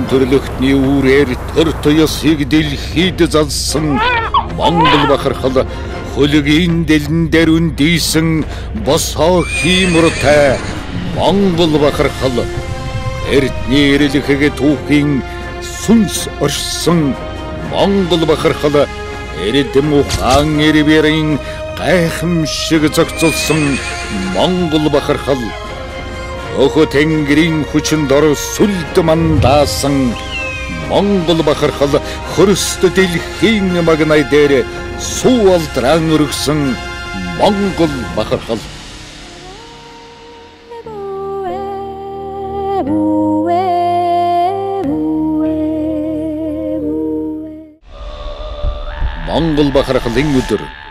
Өндөрлөгтний үүрээр төр туясыг дэлхийд залсан Монгол бахархал, хөлөгийн дэлэн дээр үндийсэн босоо хиймортой Монгол бахархал, эртний эрэлхэгэ түүхийн сүнс оршсон Монгол бахархал, эрдэм ухаан эрвэрийн гайхамшиг зохицолсон Монгол бахархал, Өхө тэнгэрийн хүчин дор сүлд мандаасан Монгол бахархал, хөрст дэлхийн магнай дээр суу алдраан өргөсөн Монгол бахархал. Монгол бахархлын өдөр.